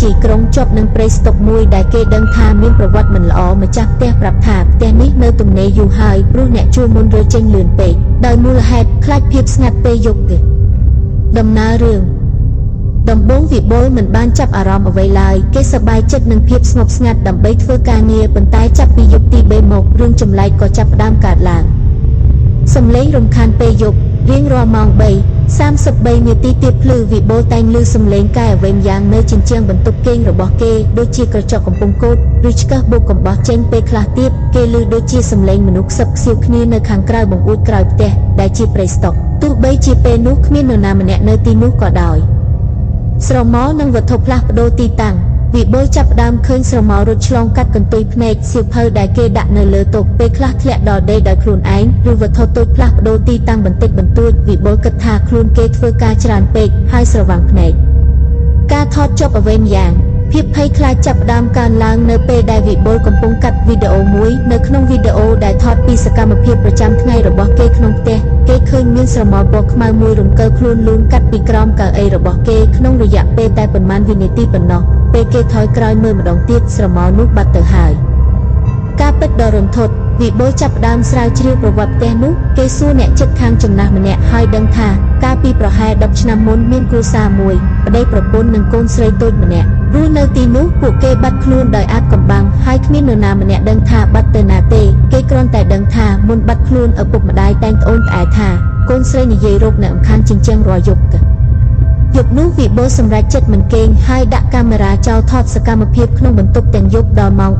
ជាយក្រុងជាប់នឹងព្រៃស្តុកមួយដែលគេដឹងថាមានប្រវត្តិមិនល្អម្ចាស់ផ្ទះប្រាប់ថាផ្ទះនេះនៅទំនេរយូរហើយព្រោះអ្នកជួលមុនរើចេញលឿនពេកដោយមូលហេតុខ្លាចភាពស្ងាត់ពេលយប់ទេដំណើររឿងដំបូងវិបុលមិនបានចាប់អារម្មណ៍អ្វីឡើយគេសប្បាយចិត្តនឹងភាពស្ងប់ស្ងាត់ដើម្បីធ្វើការងារប៉ុន្តែចាប់ពីយប់ទី3មករឿងចម្លែកក៏ចាប់ផ្ដើមកើតឡើងសំឡេងរំខានពេលយប់រៀងរាល់ម៉ោង3:33នាទីទៀតភ្លឺវិបុលតែងឮសំឡេងកែអ្វីម្យ៉ាងនៅជញ្ជាំងបន្ទប់គេងរបស់គេដូចជាក្រចកកំពុងកូតឬឆ្កឹះបូកកំបោះចេញពេលខ្លះទៀតគេឮដូចជាសំឡេងមនុស្សខ្សឹបខ្សៀវគ្នានៅខាងក្រៅបង្អួចក្រោយផ្ទះដែលជាព្រៃស្តុកទោះបីជាពេលនោះគ្មាននរណាម្នាក់នៅទីនោះក៏ដោយស្រមោលនិងវត្ថុផ្លាស់ប្ដូរទីតាំងវិបុលចាប់ផ្ដើមឃើញស្រមោលរត់ឆ្លងកាត់កន្ទុយភ្នែកសៀវភៅដែលគេដាក់នៅលើតុពេលខ្លះធ្លាក់ដល់ដីដោយខ្លួនឯងឬវត្ថុតូចផ្លាស់ប្ដូរទីតាំងបន្តិចបន្តួចវិបុលគិតថាខ្លួនគេធ្វើការច្រើនពេកហើយស្រវាំងភ្នែកការថតចប់អ្វីម្យ៉ាងភាពភ័យខ្លាចចាប់ផ្ដើមកើនឡើងនៅពេលដែលវិបុលកំពុងកាត់វីដេអូមួយនៅក្នុងវីដេអូដែលថតពីសកម្មភាពប្រចាំថ្ងៃរបស់គេក្នុងផ្ទះគេឃើញមានស្រមោលពណ៌ខ្មៅមួយរំកិលខ្លួនលូនកាត់ពីក្រោមកៅអីរបស់គេក្នុងរយៈពេលតែប៉ុន្មានវិនាទីប៉ុណ្ណោះពេលគេថយក្រោយមើលម្ដងទៀតស្រមោលនោះបាត់ទៅហើយការពិតដ៏រន្ធត់វិបុលចាប់ផ្ដើមស្រាវជ្រាវប្រវត្តិផ្ទះនោះគេសួរអ្នកចិត្តខាងចំណាស់ម្នាក់ហើយដឹងថាកាលពីប្រហែល10ឆ្នាំមុនមានគ្រួសារមួយប្តីប្រពន្ធនិងកូនស្រីតូចម្នាក់រស់នៅទីនោះពួកគេបាត់ខ្លួនដោយអាថ៌កំបាំងហើយគ្មាននរណាម្នាក់ដឹងថាបាត់ទៅណាទេគេគ្រាន់តែដឹងថាមុនបាត់ខ្លួនឪពុកម្ដាយតែងត្អូញត្អែថាកូនស្រីនិយាយរោគអ្នកអំខានជាងជាងរាល់យប់យប់នោះវិបុលសម្រេចចិត្តមិនគេងហើយដាក់កាមេរ៉ាចោលថតសកម្មភាពក្នុងបន្ទប់ទាំងយប់ដល់ម៉ោង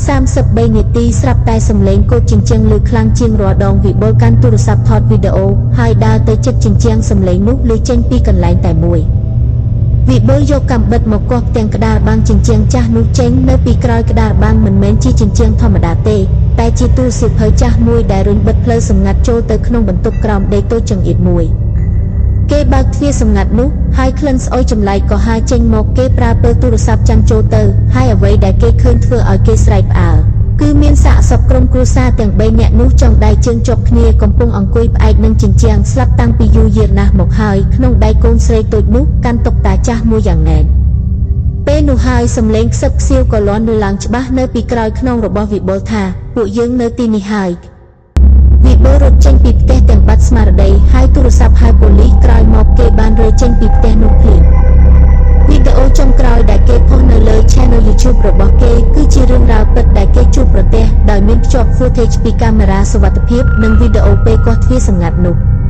3:33នាទីស្រាប់តែសំឡេងកូតជញ្ជាំងឮខ្លាំងជាងរាល់ដងវិបុលកាន់ទូរស័ព្ទថតវីដេអូហើយដើរទៅជិតជញ្ជាំងសំឡេងនោះឮចេញពីកន្លែងតែមួយវិបុលយកកាំបិតមកគាស់ផ្ទាំងក្តារបាំងជញ្ជាំងចាស់នោះចេញនៅពីក្រោយក្តារបាំងមិនមែនជាជញ្ជាំងធម្មតាទេតែជាទូសៀវភៅចាស់មួយដែលរុញបិទផ្លូវសម្ងាត់ចូលទៅក្នុងបន្ទប់ក្រោមដីតូចចង្អៀតមួយគេបើកទ្វារសម្ងាត់នោះហើយក្លិនស្អុយចម្លែកក៏ហើរចេញមកគេប្រើពេលទូរស័ព្ទចាំងចូលទៅហើយអ្វីដែលគេឃើញធ្វើឲ្យគេស្រែកផ្អើលគឺមានសាកសពក្រុមគ្រួសារទាំង3នាក់នោះចង់ដៃជើងជាប់គ្នាកំពុងអង្គុយផ្អែកនឹងជញ្ជាំងស្លាប់តាំងពីយូរយារណាស់មកហើយក្នុងដៃកូនស្រីតូចនោះកាន់តុកតាចាស់មួយយ៉ាងណែនពេលនោះហើយសំឡេងខ្សឹបខ្សៀវក៏លាន់នៅឡើងច្បាស់នៅពីក្រោយខ្នងរបស់វិបុលថាពួកយើងនៅទីនេះហើយវិបុលរត់ចេញពីផ្ទះទាំងបាត់ស្មារតីហើយទូរស័ព្ទហៅប៉ូលីសក្រោយមកគេបានរើចេញពីផ្ទះនោះភ្លាមវីដេអូចុងក្រោយដែលគេផុសនៅលើ Channel YouTube របស់គេគឺជារឿងរ៉ាវពិតដែលគេជួបប្រទះដោយមានភ្ជាប់ footage ពីកាមេរ៉ាសុវត្ថិភាពនិងវីដេអូពេលគាស់ទ្វារសម្ងាត់នោះ។